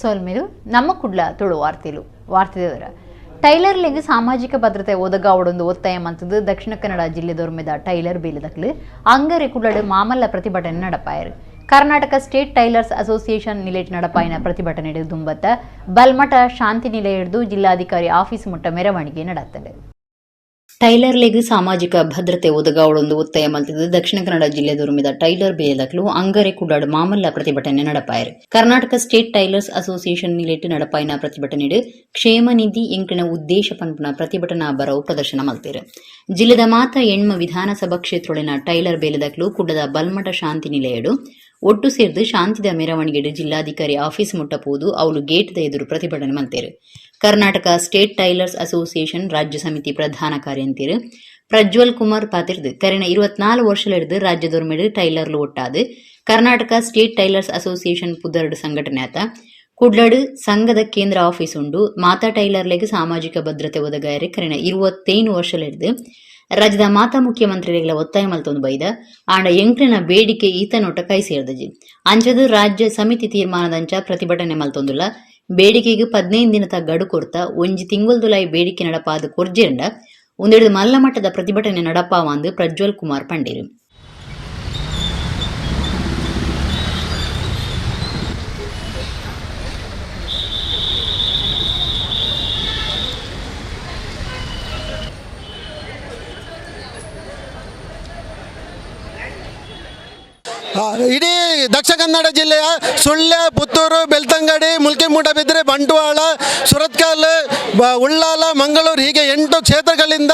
ಸೊಲ್ಮೆಲು ನಮ್ಮ ಕುಡ್ಲ ತುಳು ವಾರ್ತೆಲು ವಾರ್ತೆದವರ ಟೈಲರ್ಲೆಗ್ ಸಾಮಾಜಿಕ ಭದ್ರತೆ ಒದಗಾವಡೊಂದು ಒತ್ತಾಯ ಮಂತದ್ದು ದಕ್ಷಿಣ ಕನ್ನಡ ಜಿಲ್ಲೆದೊರ್ಮೆದ ಟೈಲರ್ ಬೇಲೆದಕ್ಲು ಅಂಗರೆ ಕುಡ್ಲಡು ಮಾಮಲ್ಲ ಪ್ರತಿಭಟನೆ ನಡಪಾಯರು. ಕರ್ನಾಟಕ ಸ್ಟೇಟ್ ಟೈಲರ್ಸ್ ಅಸೋಸಿಯೇಷನ್ ನಿಲೆಟ್ ನಡಪಾಯಿನ ಪ್ರತಿಭಟನೆ ದುಂಬತ್ತ ಬಲ್ಮಠ ಶಾಂತಿ ನಿಲಯ ಜಿಲ್ಲಾಧಿಕಾರಿ ಆಫೀಸ್ ಮುಟ್ಟ ಮೆರವಣಿಗೆ ನಡತ್ತಂಡು. ಟೈಲರ್ಲೆಗ್ ಸಾಮಾಜಿಕ ಭದ್ರತೆ ಒದಗಾವಡೊಂದು ಒತ್ತಾಯ ಮಲ್ತಿದ್ದು ದಕ್ಷಿಣ ಕನ್ನಡ ಜಿಲ್ಲೆದೊರ್ಮೆದ ಟೈಲರ್ ಬೇಲೆದಕ್ಲು ಅಂಗರೆ ಕುಡ್ಲಡ್ ಮಾಮಲ್ಲ ಪ್ರತಿಭಟನೆ ನಡಪಾಯರು. ಕರ್ನಾಟಕ ಸ್ಟೇಟ್ ಟೈಲರ್ಸ್ ಅಸೋಸಿಯೇಷನ್ ನಿಲೆಟ್ ನಡಪಾಯಿನ ಪ್ರತಿಭಟನೆ ಕ್ಷೇಮ ನಿಧಿ ಎಂಕಿನ ಉದ್ದೇಶ ಪನ್ಪುನ ಪ್ರತಿಭಟನಾ ಬರವು ಪ್ರದರ್ಶನ ಮಲ್ತೇರು. ಜಿಲ್ಲೆದ ಮಾತ ಎಣ್ಮ ವಿಧಾನಸಭಾ ಕ್ಷೇತ್ರೊಳಿನ ಟೈಲರ್ ಬೇಲೆದಕ್ಲು ಕುಡ್ಲದ ಬಲ್ಮಠ ಶಾಂತಿ ನಿಲಯಡು ಒಟ್ಟು ಸೇರ್ದು ಶಾಂತಿದ ಮೆರವಣಿಗೆಡು ಜಿಲ್ಲಾಧಿಕಾರಿ ಆಫೀಸ್ ಮುಟ್ಟ ಪೋದು ಅವಳು ಗೇಟ್ದ ಎದುರು ಪ್ರತಿಭಟನೆ ಮಲ್ತೇರು. ಕರ್ನಾಟಕ ಸ್ಟೇಟ್ ಟೈಲರ್ಸ್ ಅಸೋಸಿಯೇಷನ್ ರಾಜ್ಯ ಸಮಿತಿ ಪ್ರಧಾನ ಕಾರ್ಯಂತಿರು ಪ್ರಜ್ವಲ್ ಕುಮಾರ್ ಪಾತಿರ್ದು ಕರಿನ 24 ವರ್ಷಲೆಡ್ದು ರಾಜ್ಯದೊರ್ಮೆಡು ಟೈಲರ್ಲು ಒಟ್ಟಾದು ಕರ್ನಾಟಕ ಸ್ಟೇಟ್ ಟೈಲರ್ಸ್ ಅಸೋಸಿಯೇಷನ್ ಪುದರ್ಡ್ ಸಂಘಟನೆ ಆತ. ಕುಡ್ಲಡು ಸಂಘದ ಕೇಂದ್ರ ಆಫೀಸ್ ಉಂಡು. ಮಾತಾ ಟೈಲರ್ಲೆಗ್ ಸಾಮಾಜಿಕ ಭದ್ರತೆ ಒದಗಾಯರೆ ಕರಿನ 25 ವರ್ಷಲೆಡ್ದು ರಾಜ್ಯದ ಮಾತಾ ಮುಖ್ಯಮಂತ್ರಿಗಳ ಒತ್ತಾಯ ಮಲ್ತೊಂದು ಬೈದ. ಆಂಡ ಎಂಕ್ಲಿನ ಬೇಡಿಕೆ ಈತ ನೋಟ ಕೈ ಸೇರ್ದಜಿ. ಅಂಚದು ರಾಜ್ಯ ಸಮಿತಿ ತೀರ್ಮಾನದಂಚ ಪ್ರತಿಭಟನೆ ಮಲ್ತೊಂದುಲ್ಲ. ಬೇಡಿಕೆಗೆ 15 ದಿನದ ಗಡು ಕೊರ್ತ ಒಂಜಿ ತಿಂಗೊಲ್ದುಲಾಯಿ ಬೇಡಿಕೆ ನಡಪಾದ ಕೊರ್ಜೆಂಡ ಒಂದೆರಡು ಮಲ್ಲ ಮಟ್ಟದ ಪ್ರತಿಭಟನೆ ನಡಪಾವಂದು ಪ್ರಜ್ವಲ್ ಕುಮಾರ್ ಪಂಡೇರು. ಇಡೀ ದಕ್ಷಿಣ ಕನ್ನಡ ಜಿಲ್ಲೆಯ ಸುಳ್ಯ, ಪುತ್ತೂರು, ಬೆಳ್ತಂಗಡಿ, ಮುಲ್ಕಿ ಮೂಡಬಿದ್ರೆ, ಬಂಟ್ವಾಳ, ಸುರತ್ಕಲ್, ಉಳ್ಳಾಲ, ಮಂಗಳೂರು ಹೀಗೆ 8 ಕ್ಷೇತ್ರಗಳಿಂದ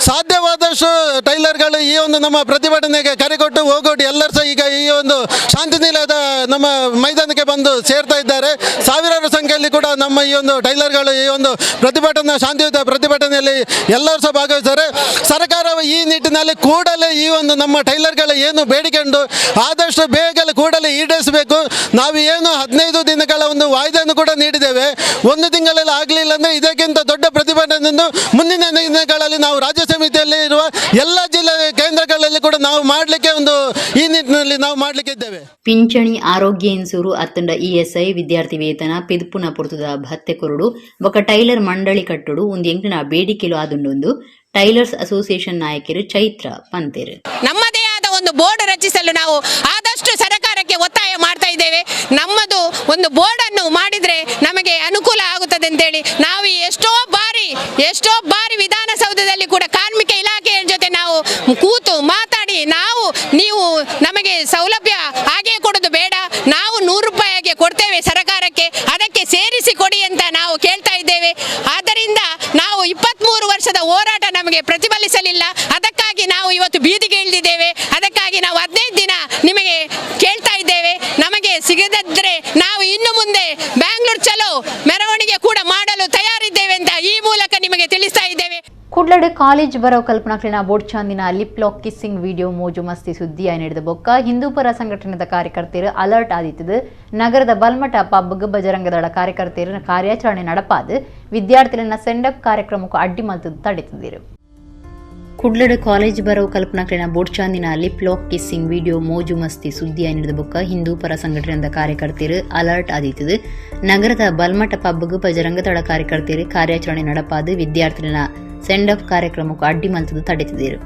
ಸಾಧ್ಯವಾದಷ್ಟು ಟೈಲರ್ಗಳು ಈ ಒಂದು ನಮ್ಮ ಪ್ರತಿಭಟನೆಗೆ ಕರೆಕೊಟ್ಟು ಹೋಗೋಡಿ ಎಲ್ಲರೂ ಸಹ ಈಗ ಈ ಒಂದು ಶಾಂತಿ ನಿಲಯದ ನಮ್ಮ ಮೈದಾನಕ್ಕೆ ಬಂದು ಸೇರ್ತಾ ಇದ್ದಾರೆ. ಸಾವಿರಾರು ಸಂಖ್ಯೆಯಲ್ಲಿ ಕೂಡ ನಮ್ಮ ಈ ಒಂದು ಟೈಲರ್ಗಳು ಈ ಒಂದು ಪ್ರತಿಭಟನಾ ಶಾಂತಿಯುತ ಪ್ರತಿಭಟನೆಯಲ್ಲಿ ಎಲ್ಲರೂ ಸಹ ಭಾಗವಹಿಸ್ತಾರೆ. ಸರ್ಕಾರವು ಈ ನಿಟ್ಟಿನಲ್ಲಿ ಕೂಡಲೇ ಈ ಒಂದು ನಮ್ಮ ಟೈಲರ್ಗಳ ಏನು ಬೇಡಿಕೆ ಉಂಟು ಆದಷ್ಟು ಬೇಗನೆ ಕೂಡಲೇ ಈಡೇರಿಸಬೇಕು. ನಾವು ಏನು 15 ದಿನಗಳ ಒಂದು ವಾಯ್ದೆಯನ್ನು ಕೂಡ ನೀಡಿದ್ದೇವೆ. ಒಂದು ತಿಂಗಳಲ್ಲಿ ಆಗಲಿಲ್ಲ ಅಂದರೆ ಇದಕ್ಕಿಂತ ದೊಡ್ಡ ಪ್ರತಿಭಟನೆಯನ್ನು ಮುಂದಿನ ದಿನಗಳಲ್ಲಿ ನಾವು ರಾಜ್ಯ ಸಮಿತಿಯಲ್ಲಿ ಇರುವ ಎಲ್ಲ ಜಿಲ್ಲೆ ಕೇಂದ್ರಗಳಲ್ಲಿ ಕೂಡ ನಾವು ಮಾಡಲಿಕ್ಕೆ ಒಂದು ಈ ನಿಟ್ಟಿನಲ್ಲಿ ನಾವು ಮಾಡಲಿಕ್ಕೆ ಇದ್ದೇವೆ. ಪಿಂಚಣಿ, ಆರೋಗ್ಯ ಇನ್ಸೂರು ಅತ್ತಂಡ ಇಎಸ್ಐ, ವಿದ್ಯಾರ್ಥಿ ವೇತನ, ಪಿದುಪುನ ಪೊರ್ತುದ ಭತ್ತೆ ಕೊರಡು ಬೊಕ ಟೈಲರ್ ಮಂಡಳಿ ಕಟ್ಟುಡು ಒಂದು ಎಂಕಿನ ಬೇಡಿಕೆಲು ಆದುಂಡೊಂದು ಟೈಲರ್ಸ್ ಅಸೋಸಿಯೇಷನ್ ನಾಯಕರು ಚೈತ್ರ ಪಂತೇರು. ನಮ್ಮದೇ ಆದ ಒಂದು ಬೋರ್ಡ್ ರಚಿಸಲು ನಾವು ಆದಷ್ಟು ಸರ್ಕಾರಕ್ಕೆ ಒತ್ತಾಯ ಮಾಡ್ತಾ ಇದ್ದೇವೆ. ನಮ್ಮದು ಒಂದು ಬೋರ್ಡ್ ಅನ್ನು ಮಾಡಿದ್ರೆ ನಮಗೆ ಅನುಕೂಲ ಆಗುತ್ತದೆ ಅಂತೇಳಿ ನಾವು ಎಷ್ಟೋ ಬಾರಿ ವಿಧಾನಸೌಧದಲ್ಲಿ ಕೂಡ ಕಾರ್ಮಿಕ ಇಲಾಖೆಯ ಜೊತೆ ನಾವು ಕೂತು ಮಾತಾಡಿ, ನಾವು ನೀವು ನಮಗೆ ಸೌಲಭ್ಯ ಹಾಗೆ ಕೊಡೋದು ಬೇಡ, ನಾವು 100 ರೂಪಾಯಿಗೆ ಕೊಡ್ತೇವೆ ಸರ್ಕಾರಕ್ಕೆ, ಅದಕ್ಕೆ ಸೇರಿಸಿ ಕೊಡಿ ಅಂತ ನಾವು ಕೇಳ್ತಾ ಇದ್ದೇವೆ. ಆದ್ದರಿಂದ ನಾವು 23 ವರ್ಷದ ಹೋರಾಟ ನಮಗೆ ಪ್ರತಿಫಲಿಸಲಿಲ್ಲ. ಅದಕ್ಕಾಗಿ ನಾವು ಇವತ್ತು ಬೀದಿಗೆ ಇಳಿದಿದ್ದೇವೆ. ಅದಕ್ಕಾಗಿ ನಾವು 15 ದಿನ ನಿಮಗೆ ಕೇಳ್ತಾ ಇದ್ದೇವೆ. ನಮಗೆ ಸಿಗದಿದ್ದರೆ ನಾವು ಇನ್ನು ಮುಂದೆ ಬ್ಯಾಂಗ್ಳೂರ್ ಚಲೋ ಮೆರವಣಿಗೆ ಕೂಡ ಮಾಡಲು ತಯಾರಿದ್ದೇವೆ ಅಂತ ಈ ಮೂಲಕ ನಿಮಗೆ ತಿಳಿಸ್ತಾ ಇದ್ದೇವೆ. ಕುಡ್ಲಡು ಕಾಲೇಜ್ ಬರೋ ಕಲ್ಪನಾಕ್ಲಿನ ಬೋಡ್ಚಾಂದಿನ ಲಿಪ್ ಲಾಕ್ ಕಿಸ್ಸಿಂಗ್ ವಿಡಿಯೋ ಮೋಜು ಮಸ್ತಿ ಸುದ್ದಿಯ ನಡೆದ ಬೊಕ್ಕ ಹಿಂದೂಪರ ಸಂಘಟನೆದ ಕಾರ್ಯಕರ್ತೆಯರು ಅಲರ್ಟ್ ಆದಿತ್ತದು. ನಗರದ ಬಲ್ಮಠ ಪಬ್ಗ್ ಬಜರಂಗದಳ ಕಾರ್ಯಕರ್ತೆಯರ ಕಾರ್ಯಾಚರಣೆ ನಡಪಾದು ವಿದ್ಯಾರ್ಥಿಗಳನ್ನ ಸೆಂಡಪ್ ಕಾರ್ಯಕ್ರಮಕ್ಕೂ ಅಡ್ಡಿ ಮಲ್ತದ್ದು ತಡೆತಿದ್ದರು. ಕುಡ್ಲಡು ಕಾಲೇಜ್ ಬರೋ ಕಲ್ಪನಾಕ್ಲಿನ ಬೋಡ್ಚಾಂದಿನ ಲಿಪ್ ಲಾಕ್ ಕಿಸ್ಸಿಂಗ್ ವಿಡಿಯೋ ಮೋಜು ಮಸ್ತಿ ಸುದ್ದಿಯ ನಡೆದ ಬೊಕ್ಕ ಹಿಂದೂಪರ ಸಂಘಟನೆದ ಕಾರ್ಯಕರ್ತೆಯರು ಅಲರ್ಟ್ ಆದಿತ್ತದು. ನಗರದ ಬಲ್ಮಠ ಪಬ್ಗ್ ಬಜರಂಗದಳ ಕಾರ್ಯಕರ್ತೆಯರು ಕಾರ್ಯಾಚರಣೆ ನಡಪಾದು ವಿದ್ಯಾರ್ಥಿಗಳನ್ನ ಸೆಂಡ್ ಆಫ್ ಕಾರ್ಯಕ್ರಮಕ್ಕೂ ಅಡ್ಡಿ ಮಲ್ತದ್ದು ತಡೆತಿದ್ದರು.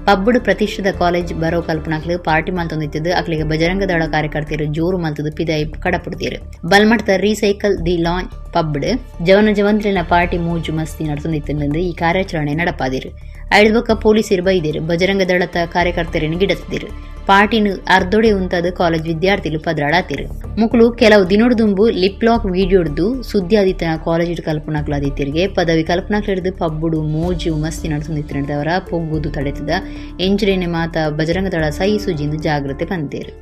ಪಬ್ಬುಡು ಪ್ರತಿಷ್ಠಿತ ಕಾಲೇಜ್ ಬರೋ ಕಲ್ಪನಾಕ್ಲು ಪಾರ್ಟಿ ಮಲ್ತೊಂದಿತ್ತದು. ಅಕ್ಲಿಗೆ ಬಜರಂಗದಳ ಕಾರ್ಯಕರ್ತೆಯರು ಜೋರು ಮಲ್ತದ್ದು ಪಿದಾಯಿ ಕಡಪಡ್ತೀರು. ಬಲ್ಮಠದ ರೀಸೈಕಲ್ the lawn ಪಬ್ಡ್ ಜವನ ಜವಂತ್ರಿನ ಪಾರ್ಟಿ ಮೋಜು ಮಸ್ತಿ ನಡೆಸೊಂದಿತ್ತು ಈ ಕಾರ್ಯಾಚರಣೆ ನಡಪಾದಿರು. ಐದು ಬೊಕ್ಕ ಪೊಲೀಸರು ಬೈದಿರು. ಬಜರಂಗ ದಳದ ಕಾರ್ಯಕರ್ತರನ್ನು ಗಿಡತಿದ್ದರು. ಪಾರ್ಟಿನ ಅರ್ಧೊಡೆ ಉಂತಾದ ಕಾಲೇಜ್ ವಿದ್ಯಾರ್ಥಿಗಳು ಪದ್ರಾಡಾತಿರು. ಮುಕ್ಳು ಕೆಲವು ದಿನೊಡ್ದುಂಬು ಲಿಪ್ ಲಾಕ್ ವಿಡಿಯೋಡ್ದು ಸುದ್ದಿ ಆದಿತ್ತನ ಕಾಲೇಜ್ ಕಲ್ಪನಾಕ್ಲಾದಿತ್ತಿರಿಗೆ ಪದವಿ ಕಲ್ಪನಾಕ್ಲಿಡ್ದು ಪಬ್ಬುಡು ಮೋಜು ಮಸ್ತಿ ನಡೆಸೊಂದಿತ್ತಿನವರ ಪೊಗ್ಗುದು ತಡೆತದ ಎಂಚರೇನೆ ಮಾತ ಬಜರಂಗ ದಳ ಸೈ ಸುಜಿಂದು ಜಾಗ್ರತೆ ಪಂತೇರು.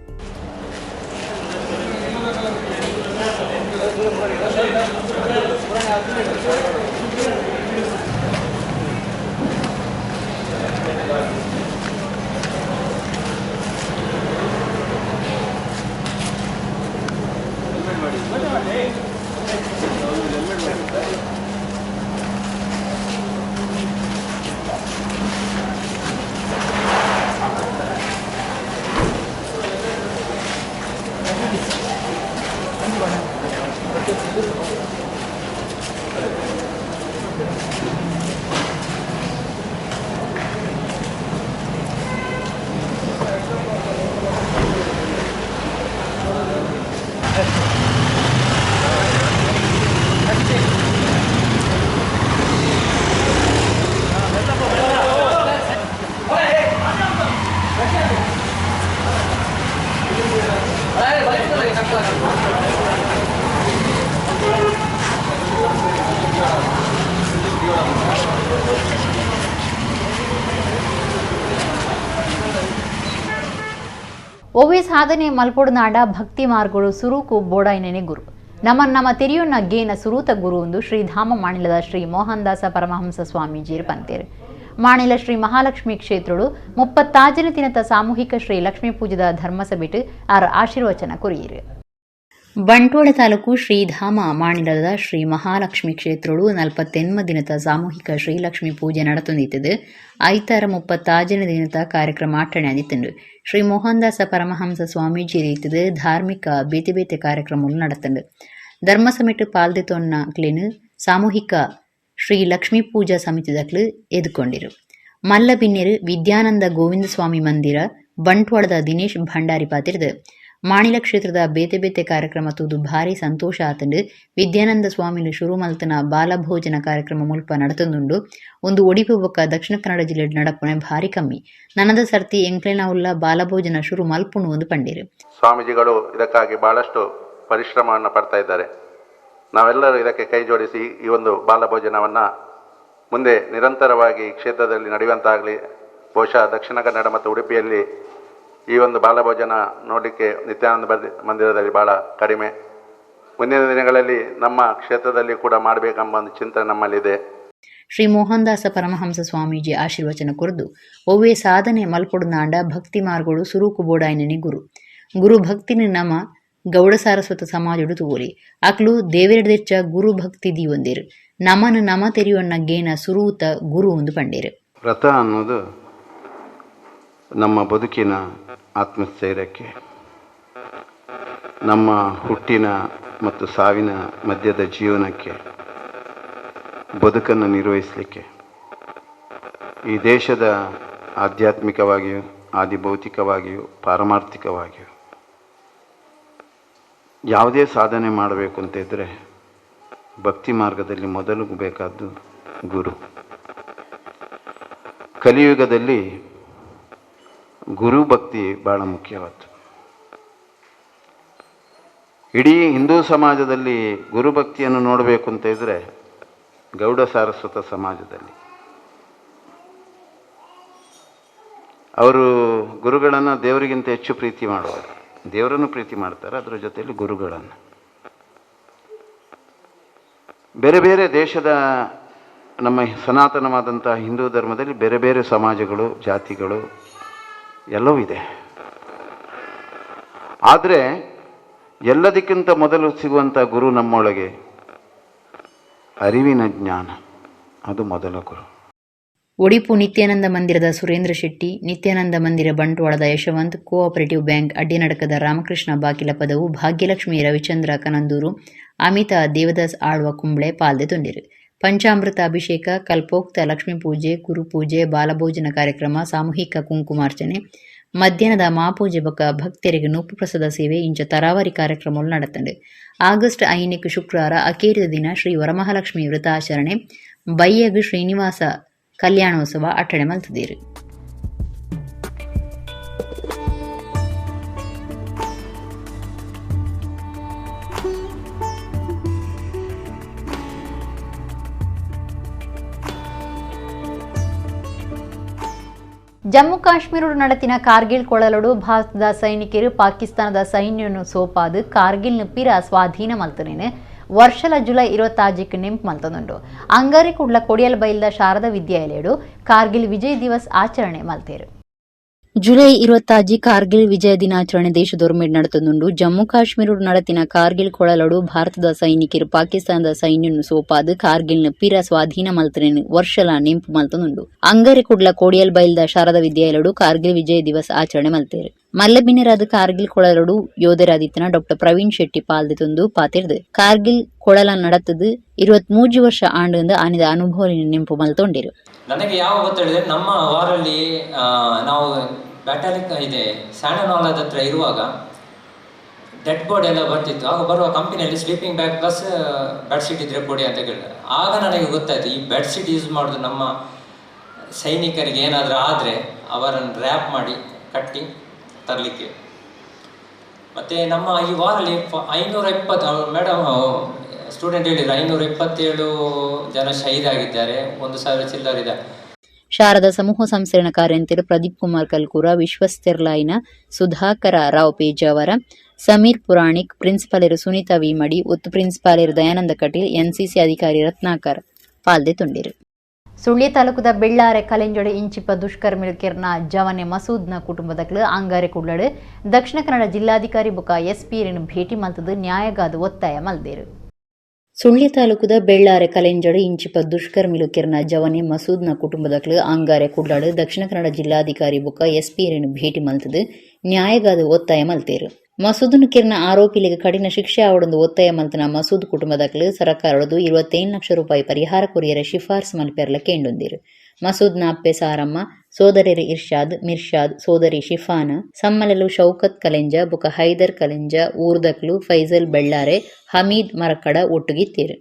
ಒವ್ವೆ ಸಾಧನೆ ಮಲ್ಪೊಡುನಾಡ ಭಕ್ತಿ ಮಾರ್ಗಗಳು ಸುರುಕು ಬೋಡಾಯಿನೇ ಗುರು ನಮ್ಮ ನಮ್ಮ ತೆರಿಯೊನ್ನ ಗೇನ ಸುರೂತ ಗುರು ಒಂದು ಶ್ರೀಧಾಮ ಮಾಣಿಲದ ಶ್ರೀ ಮೋಹನ್ ದಾಸ ಪರಮಹಂಸ ಸ್ವಾಮೀಜಿಯರು ಪಂತೇರು. ಮಾಣಿಲ ಶ್ರೀ ಮಹಾಲಕ್ಷ್ಮಿ ಕ್ಷೇತ್ರಡು 36ನೇ ದಿನದ ಸಾಮೂಹಿಕ ಶ್ರೀ ಲಕ್ಷ್ಮೀ ಪೂಜೆದ ಧರ್ಮಸಭೆಟ್ ಆರ್ ಆಶೀರ್ವಚನ ಕೊರಿಯಿರು. ಬಂಟ್ವಾಳ ತಾಲೂಕು ಶ್ರೀಧಾಮ ಮಾಣಿಲದ ಶ್ರೀ ಮಹಾಲಕ್ಷ್ಮಿ ಕ್ಷೇತ್ರಡು 48 ದಿನದ ಸಾಮೂಹಿಕ ಶ್ರೀಲಕ್ಷ್ಮಿ ಪೂಜೆ ನಡತೊಂದಿತ್ತದು. ಐತಾರ 36ನೇ ದಿನದ ಕಾರ್ಯಕ್ರಮ ಆಚರಣೆ ಆದಿತ್ತುಂಡು. ಶ್ರೀ ಮೋಹನದಾಸ ಪರಮಹಂಸ ಸ್ವಾಮೀಜಿ ರೀತಿದ ಧಾರ್ಮಿಕ ಬೇತೆ ಬೇತೆ ಕಾರ್ಯಕ್ರಮಗಳು ನಡತುಂಡು. ಧರ್ಮಸಮಿಟ್ ಪಾಲ್ದೆತೊನ್ನ ಕ್ಲೇನು ಸಾಮೂಹಿಕ ಶ್ರೀ ಲಕ್ಷ್ಮೀ ಪೂಜಾ ಸಮಿತಿದಕ್ಲು ಎದುಕೊಂಡಿರು. ಮಲ್ಲಬಿನ್ನೆರು ವಿದ್ಯಾನಂದ ಗೋವಿಂದ ಸ್ವಾಮಿ ಮಂದಿರ ಬಂಟ್ವಾಳದ ದಿನೇಶ್ ಭಂಡಾರಿ ಪಾತಿರ್ದು ಮಾಣಿಲ ಕ್ಷೇತ್ರದ ಬೇತೆ ಬೇತೆ ಕಾರ್ಯಕ್ರಮ ತೂದು ಭಾರಿ ಸಂತೋಷ ಆತಂಡು. ವಿದ್ಯಾನಂದ ಸ್ವಾಮಿಲು ಶುರು ಮಲ್ತನ ಬಾಲಭೋಜನ ಕಾರ್ಯಕ್ರಮ ಮುಲ್ಪ ನಡತೊಂದುಂಡು. ಒಂದು ಒಡಿಪು ಬೊಕ್ಕ ದಕ್ಷಿಣ ಕನ್ನಡ ಜಿಲ್ಲೆ ನಡಪುನೆ ಭಾರಿ ಕಮ್ಮಿ. ನನದ ಸರ್ತಿ ಎಂಕ್ಲೆನ ಉಲ್ಲ ಬಾಲಭೋಜನ ಶುರು ಮಲ್ಪುಣು ಒಂದು ಪಂಡೀರು. ಸ್ವಾಮೀಜಿಗಳು ಇದಕ್ಕಾಗಿ ಬಹಳಷ್ಟು ಪರಿಶ್ರಮವನ್ನು ಪಡ್ತಾ ಇದ್ದಾರೆ. ನಾವೆಲ್ಲರೂ ಇದಕ್ಕೆ ಕೈ ಜೋಡಿಸಿ ಈ ಒಂದು ಬಾಲಭೋಜನವನ್ನು ಮುಂದೆ ನಿರಂತರವಾಗಿ ಕ್ಷೇತ್ರದಲ್ಲಿ ನಡೆಯುವಂತಾಗಲಿ. ಬಹುಶಃ ದಕ್ಷಿಣ ಕನ್ನಡ ಮತ್ತು ಉಡುಪಿಯಲ್ಲಿ ಈ ಒಂದು ಬಾಲಭೋಜನ ನೋಡಲಿಕ್ಕೆ ನಿತ್ಯಾನಂದ ಮಂದಿರದಲ್ಲಿ ಭಾಳ ಕಡಿಮೆ. ಮುಂದಿನ ದಿನಗಳಲ್ಲಿ ನಮ್ಮ ಕ್ಷೇತ್ರದಲ್ಲಿ ಕೂಡ ಮಾಡಬೇಕೆಂಬ ಒಂದು ಚಿಂತನೆ ನಮ್ಮಲ್ಲಿದೆ. ಶ್ರೀ ಮೋಹನದಾಸ ಪರಮಹಂಸ ಸ್ವಾಮೀಜಿ ಆಶೀರ್ವಚನ ಕೊರದು ಒವ್ವೆ ಸಾಧನೆ ಮಲ್ಪೊಡುನಾಂಡ ಭಕ್ತಿ ಮಾರ್ಗೋಡು ಸುರೂಕು ಬೋಡಾಯಿನೇ ಗುರು. ಗುರು ಭಕ್ತಿನ ನಮ ಗೌಡ ಸಾರಸ್ವತ ಸಮಾಜಡು ತೂವೊಲಿ. ಅಕ್ಲು ದೇವೆರೆಡ್ದೆಚ್ಚ ಗುರು ಭಕ್ತಿ ದೀವೊಂದೆರ್. ನಮನ್ ನಮ ತೆರಿಯೊನ್ನ ಗೇನ ಸುರೂತ ಗುರು ಒಂದು ಪಂಡೇರು. ವ್ರತ ಅನ್ನೋದು ನಮ್ಮ ಬದುಕಿನ ಆತ್ಮಸ್ಥೈರ್ಯಕ್ಕೆ, ನಮ್ಮ ಹುಟ್ಟಿನ ಮತ್ತು ಸಾವಿನ ಮಧ್ಯದ ಜೀವನಕ್ಕೆ, ಬದುಕನ್ನು ನಿರ್ವಹಿಸಲಿಕ್ಕೆ, ಈ ದೇಶದ ಆಧ್ಯಾತ್ಮಿಕವಾಗಿಯೂ ಆದಿಭೌತಿಕವಾಗಿಯೂ ಪಾರಮಾರ್ಥಿಕವಾಗಿಯೂ ಯಾವುದೇ ಸಾಧನೆ ಮಾಡಬೇಕು ಅಂತ ಇದ್ದರೆ ಭಕ್ತಿ ಮಾರ್ಗದಲ್ಲಿ ಮೊದಲು ಬೇಕಾದ್ದು ಗುರು. ಕಲಿಯುಗದಲ್ಲಿ ಗುರು ಭಕ್ತಿ ಭಾಳ ಮುಖ್ಯವಾದ್ದು. ಇಡೀ ಹಿಂದೂ ಸಮಾಜದಲ್ಲಿ ಗುರುಭಕ್ತಿಯನ್ನು ನೋಡಬೇಕು ಅಂತ ಇದ್ದರೆ ಗೌಡ ಸಾರಸ್ವತ ಸಮಾಜದಲ್ಲಿ ಅವರು ಗುರುಗಳನ್ನು ದೇವರಿಗಿಂತ ಹೆಚ್ಚು ಪ್ರೀತಿ ಮಾಡುವರು. ದೇವರನ್ನು ಪ್ರೀತಿ ಮಾಡ್ತಾರೆ, ಅದರ ಜೊತೆಯಲ್ಲಿ ಗುರುಗಳನ್ನು. ಬೇರೆ ಬೇರೆ ದೇಶದ ನಮ್ಮ ಸನಾತನವಾದಂಥ ಹಿಂದೂ ಧರ್ಮದಲ್ಲಿ ಬೇರೆ ಬೇರೆ ಸಮಾಜಗಳು, ಜಾತಿಗಳು ಎಲ್ಲವೂ ಇದೆ. ಆದರೆ ಎಲ್ಲದಕ್ಕಿಂತ ಮೊದಲು ಸಿಗುವಂಥ ಗುರು ನಮ್ಮೊಳಗೆ ಅರಿವಿನ ಜ್ಞಾನ, ಅದು ಮೊದಲ ಗುರು. ಒಡಿಪು ನಿತ್ಯಾನಂದ ಮಂದಿರದ ಸುರೇಂದ್ರ ಶೆಟ್ಟಿ, ನಿತ್ಯಾನಂದ ಮಂದಿರ ಬಂಟ್ವಾಳದ ಯಶವಂತ್, ಕೋಆಪರೇಟಿವ್ ಬ್ಯಾಂಕ್ ಅಡ್ಡಿನಡಕದ ರಾಮಕೃಷ್ಣ ಬಾಕಿಲಪದವು, ಭಾಗ್ಯಲಕ್ಷ್ಮಿ ರವಿಚಂದ್ರ ಕನಂದೂರು, ಅಮಿತಾ ದೇವದಾಸ್ ಆಳ್ವ ಕುಂಬ್ಳೆ ಪಾಲ್ದೆ ತೊಂಡಿರು. ಪಂಚಾಮೃತ ಅಭಿಷೇಕ, ಕಲ್ಪೋಕ್ತ ಲಕ್ಷ್ಮೀ ಪೂಜೆ, ಗುರುಪೂಜೆ, ಬಾಲಭೋಜನ ಕಾರ್ಯಕ್ರಮ, ಸಾಮೂಹಿಕ ಕುಂಕುಮಾರ್ಚನೆ, ಮಧ್ಯಾಹ್ನದ ಮಾಪೂಜೆ ಬೊಕ್ಕ ಭಕ್ತರಿಗೆ ನೂಪು ಪ್ರಸಾದ ಸೇವೆ ಇಂಚ ತರಾವರಿ ಕಾರ್ಯಕ್ರಮಗಳು ನಡತಂಡು. ಆಗಸ್ಟ್ 5 ಶುಕ್ರವಾರ ಅಕೇರಿದ ದಿನ ಶ್ರೀ ವರಮಹಾಲಕ್ಷ್ಮಿ ವ್ರತಾಚರಣೆ, ಬಯ್ಯಗ್ ಶ್ರೀನಿವಾಸ ಕಲ್ಯಾಣೋತ್ಸವ ಅಟ್ಟಣೆ ಮಲ್ತದೇರು. ಜಮ್ಮು ಕಾಶ್ಮೀರ നടത്തിന ಕಾರ್ಗಿಲ್ ಕೊಳಲಡು ಭಾರತದ ಸೈನಿಕರು ಪಾಕಿಸ್ತಾನದ ಸೈನ್ಯವನ್ನು ಸೋಪಾದು ಕಾರ್ಗಿಲ್ ಪಿರ ಸ್ವಾಧೀನ ಮಲ್ತನೇನು ವರ್ಷಲ ಜುಲೈ 26ಕ್ಕೆ ನೆಂಪು ಮಲ್ತನುಂಡು. ಅಂಗಾರಿ ಕುಡ್ಲ ಕೊಡಿಯಲ್ ಬೈಲ್ದ ಶಾರದಾ ವಿದ್ಯಾಲಯಡು ಕಾರ್ಗಿಲ್ ವಿಜಯ್ ದಿವಸ್ ಆಚರಣೆ ಮಲ್ತೇರು. July 26 Kargil ವಿಜಯ ದಿನಾಚರಣೆ ದೇಶದೊರ್ಮೆಡ್ ನಡತೊಂದುಂಡು. ಜಮ್ಮು ಕಾಶ್ಮೀರಡ್ ನಡತಿನ ಕಾರ್ಗಿಲ್ ಕೊಳಲಡು ಭಾರತದ ಸೈನಿಕರು ಪಾಕಿಸ್ತಾನದ ಸೈನ್ಯನು ಸೋಪಾದ್ ಕಾರ್ಗಿಲ್ನ ಪಿರ ಸ್ವಾಧೀನ ಮಲ್ತನೆನ್ ವರ್ಷಲ ನೆಂಪು ಮಲ್ತೊಂದುಂಡು. ಅಂಗಾರೆ ಕುಡ್ಲ ಕೋಡಿಯಲ್ ಬೈಲ್ದ ಶಾರದಾ ವಿದ್ಯಾಲಯಡು ಕಾರ್ಗಿಲ್ ವಿಜಯ ದಿವಸ್ ಆಚರಣೆ ಮಲ್ತೆರ್. ಮಲ್ಲಬಿನ್ನೆರಾದ್ ಕಾರ್ಗಿಲ್ ಕೊಳಲಡು ಯೋಧೆರಾದಿತ್ತಿನ ಡಾ ಪ್ರವೀಣ್ ಶೆಟ್ಟಿ ಪಾಲ್ದೆತೊಂದು ಪಾತೆರ್ದ್ ಕಾರ್ಗಿಲ್ ಕೊಳಲ ನಡತುದು 23 ವರ್ಷ ಆಂಡ್ ಆನಿದ ಅನುಭವಲೆನ್ ನೆಂಪು ಮಲ್ತೊಂಡೆರ್. ನನಗೆ ಯಾವ ಗೊತ್ತೇಳಿದ್ರೆ, ನಮ್ಮ ವಾರಲ್ಲಿ ನಾವು ಬ್ಯಾಟಾಲಿಕ್ ಇದೆ ಸ್ಯಾಂಡನಾಲದ ಹತ್ರ ಇರುವಾಗ ಡೆಡ್ ಬಾಡಿ ಎಲ್ಲ ಬರ್ತಿತ್ತು. ಆಗ ಬರುವ ಕಂಪನಿಯಲ್ಲಿ sleeping bag plus bedsheet ಇದ್ರೆ ಕೊಡಿ ಅಂತ ಕೇಳಿದೆ. ಆಗ ನನಗೆ ಗೊತ್ತಾಯಿತು, ಈ ಬೆಡ್ಶೀಟ್ ಯೂಸ್ ಮಾಡೋದು ನಮ್ಮ ಸೈನಿಕರಿಗೆ ಏನಾದರೂ ಆದರೆ ಅವರನ್ನು ರ್ಯಾಪ್ ಮಾಡಿ ಕಟ್ಟಿ ತರಲಿಕ್ಕೆ. ಮತ್ತು ನಮ್ಮ ಈ ವಾರಲ್ಲಿ 520, ಮೇಡಮ್ ಸ್ಟೂಡೆಂಟ್ ಹೇಳಿದ್ರು, 527 ಜನ ಶಹೀದಾಗಿದ್ದಾರೆ, 1000 ಚಿಲ್ಲರಿದೆ. ಶಾರದಾ ಸಮೂಹ ಸಂಸ್ಥೆಯ ಕಾರ್ಯಂತೆರ್ ಪ್ರದೀಪ್ ಕುಮಾರ್ ಕಲ್ಕೂರ, ವಿಶ್ವಸ್ಥೆರ್ಲಾಯಿನ ಸುಧಾಕರ ರಾವ್ ಪೇಜಾವರ, ಸಮೀರ್ ಪುರಾಣಿಕ್, ಪ್ರಿನ್ಸಿಪಾಲೆರ್ ಸುನೀತಾ ವಿ ಮಡಿ, ಒತ್ತು ಪ್ರಿನ್ಸಿಪಾಲೆರ್ ದಯಾನಂದ ಕಟೀಲ್, ಎನ್ಸಿಸಿ ಅಧಿಕಾರಿ ರತ್ನಾಕರ್ ಪಾಲ್ದೆತೊಂಡೆರ್. ಸುಳ್ಯ ತಾಲೂಕುದ ಬೆಳ್ಳಾರೆ ಕಲೆಂಜೊಡೆ ಇಂಚಿಪ ದುಷ್ಕರ್ಮಿಲು ಕೆರ್ನ ಜವನೆ ಮಸೂದ್ನ ಕುಟುಂಬದಕ್ಲು ಅಂಗಾರೆ ಕುಡ್ಲಡು ದಕ್ಷಿಣ ಕನ್ನಡ ಜಿಲ್ಲಾಧಿಕಾರಿ ಬೊಕ ಎಸ್ಪಿ ಭೇಟಿ ಮಲ್ತದು ನ್ಯಾಯಗಾದ ಒತ್ತಾಯ ಮಲ್ದೇರು. ಸುಳ್ಯ ತಾಲೂಕುದ ಬೆಳ್ಳಾರೆ ಕಲೆಂಜಡು ಇಂಚಿಪ ದುಷ್ಕರ್ಮಿಲು ಕೆರ್ನ ಜವನೆ ಮಸೂದ್ನ ಕುಟುಂಬದಕ್ಲು ಅಂಗಾರೆ ಕುಡ್ಲಾಡು ದಕ್ಷಿಣ ಕನ್ನಡ ಜಿಲ್ಲಾಧಿಕಾರಿ ಬೊಕ ಎಸ್ಪಿ ಭೇಟಿ ಮಲ್ತದು ನ್ಯಾಯಗಾದ ಒತ್ತಾಯ ಮಲ್ತೇರು. ಮಸೂದನು ಕಿರ್ನ ಆರೋಪಿಲಿಗೆ ಕಠಿಣ ಶಿಕ್ಷೆ ಆವಡೊಂದು ಒತ್ತಾಯ ಮಲ್ತನ ಮಸೂದ್ ಕುಟುಂಬದಕ್ಲು ಸರಕಾರೊಡದು 25 ಲಕ್ಷ ರೂಪಾಯಿ ಪರಿಹಾರ ಕೊರಿಯರ ಶಿಫಾರಸು ಮಲ್ಪೆರ್ಲ ಕೇಂಡೊಂದಿರು. ಮಸೂದ್ನ ಅಪ್ಪೆ ಸಾರಮ್ಮ, ಸೋದರರು ಇರ್ಷಾದ್, ಮಿರ್ಷಾದ್, ಸೋದರಿ ಶಿಫಾನ, ಸಮ್ಮಲಲು ಶೌಕತ್ ಕಲೆಂಜ ಬೊಕ ಹೈದರ್ ಕಲೆಂಜ, ಊರ್ದಕ್ಲು ಫೈಜಲ್ ಬೆಳ್ಳಾರೆ, ಹಮೀದ್ ಮರಕ್ಕಡ ಒಟ್ಟುಗಿತ್ತೇರು.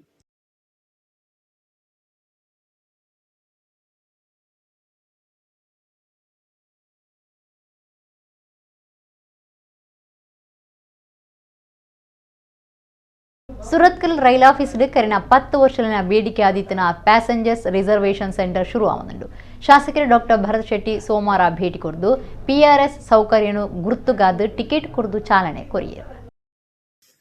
ಸುರತ್ಕಲ್ ರೈಲ್ ಆಫೀಸ್ ಕರಿನ 10 ವರ್ಷಲಿನ ಬೇಡಿಕೆ ಆದಿತ್ತನ passengers reservation centre ಶುರು ಆವೊಂದುಂಡು. ಶಾಸಕರು ಡಾಕ್ಟರ್ ಭರತ್ ಶೆಟ್ಟಿ ಸೋಮವಾರ ಭೇಟಿ ಕೊರ್ದು ಪಿಆರ್ಎಸ್ ಸೌಕರ್ಯನು ಗುರುತುಗಾದ್ ಟಿಕೆಟ್ ಕೊರ್ದು ಚಾಲನೆ ಕೊರಿಯರು.